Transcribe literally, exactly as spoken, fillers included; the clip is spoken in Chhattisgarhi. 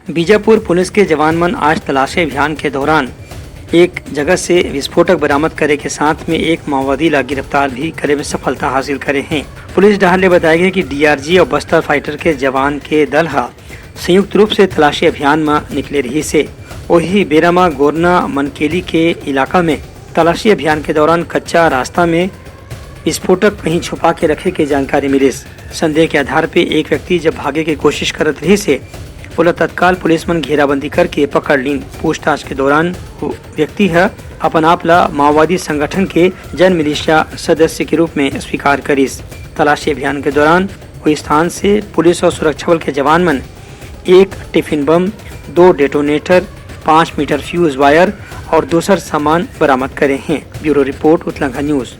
बीजापुर पुलिस के जवान मन आज तलाशी अभियान के दौरान एक जगह से विस्फोटक बरामद करे के साथ में एक माओवादी ला गिरफ्तार भी करे में सफलता हासिल करे हैं। पुलिस डहार ले बताया गया कि डीआरजी और बस्तर फाइटर के जवान के दल हा संयुक्त रूप से तलाशी अभियान म निकले रहिस हे। ओही बेरा म गोरना मनकेली के इलाका में तलाशी अभियान के दौरान कच्चा रास्ता में विस्फोटक कहीं छुपा के रखे के जानकारी मिलिस। संदेह के आधार पे एक व्यक्ति जब भागे के कोशिश करत रहिस हे, ओला तत्काल पुलिस मन घेराबंदी करके पकड़ लीन। पूछताछ के दौरान वो व्यक्ति ह अपन आप ला माओवादी संगठन के जन मिलिशिया सदस्य के रूप में स्वीकार करिस। तलाशी अभियान के दौरान वो स्थान से पुलिस और सुरक्षा बल के जवान मन एक टिफिन बम, दो डेटोनेटर, पाँच मीटर फ्यूज वायर और दूसर सामान बरामद करे हैं। ब्यूरो रिपोर्ट, उतलंघा न्यूज।